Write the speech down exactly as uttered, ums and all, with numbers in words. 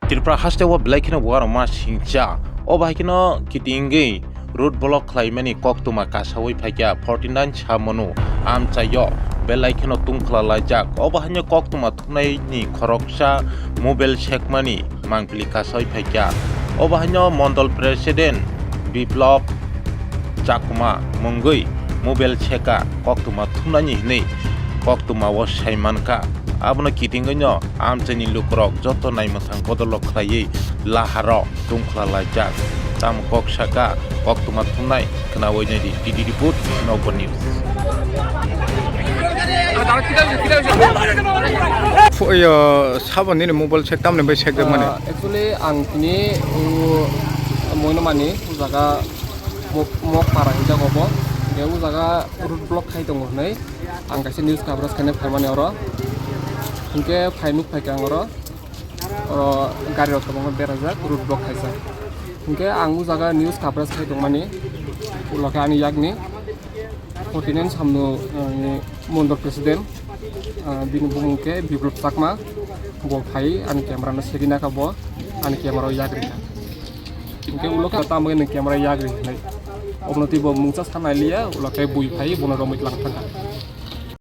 Tripura haste o belai kheno uarokma singcha. O bahai kheno kitingwi road block khlaimani koktwma kasawi phaikha forty nine Samonu amchaio belai kheno tungkhla laijak. O bahaino koktwma thumnaini khoroksa mobile sekmani mangpili kasawi phaikha. O bahaino Mondol President Biplop Chakma mungwi mobile seka koktwma thumnani hinwi koktwmao sai mankha. Abono kitingwino amchaini lukurok joto naimwthang bodolrok khlaiwi laharo tungkhla laijak. Tamo kok saka koktwma thumnai khnawi naidi. T D report, Nokbar News. Phu-, yo, sabo nini mobile sek tamni bai sek mani? Ah, actually, ang tini, uh, Moinamani jaga Mok, Mokpara hinjak obo. Hingke o jaga road block khai tongo hinui ang kaisa news coverage khaina phaimani oro. Hingke phai nuk phaikha ang oro. Oro gari rok kwbangma berajak, road block khaijak. Hingke ang o jaga news coverage khai tongmani, ulo khe ani yakni forty nine Samnu, uh, Mondol President, uh, bini bumung khe Biplop Chakma, bo phai ani camera no segwi nakha bo, ani camera o yak rikha. Hingke ulo khe tamo ni camera yak ri hinui. Obono tei bo mungsa sanai liya, ulo khe bui phai bono romwi tlang thangkha.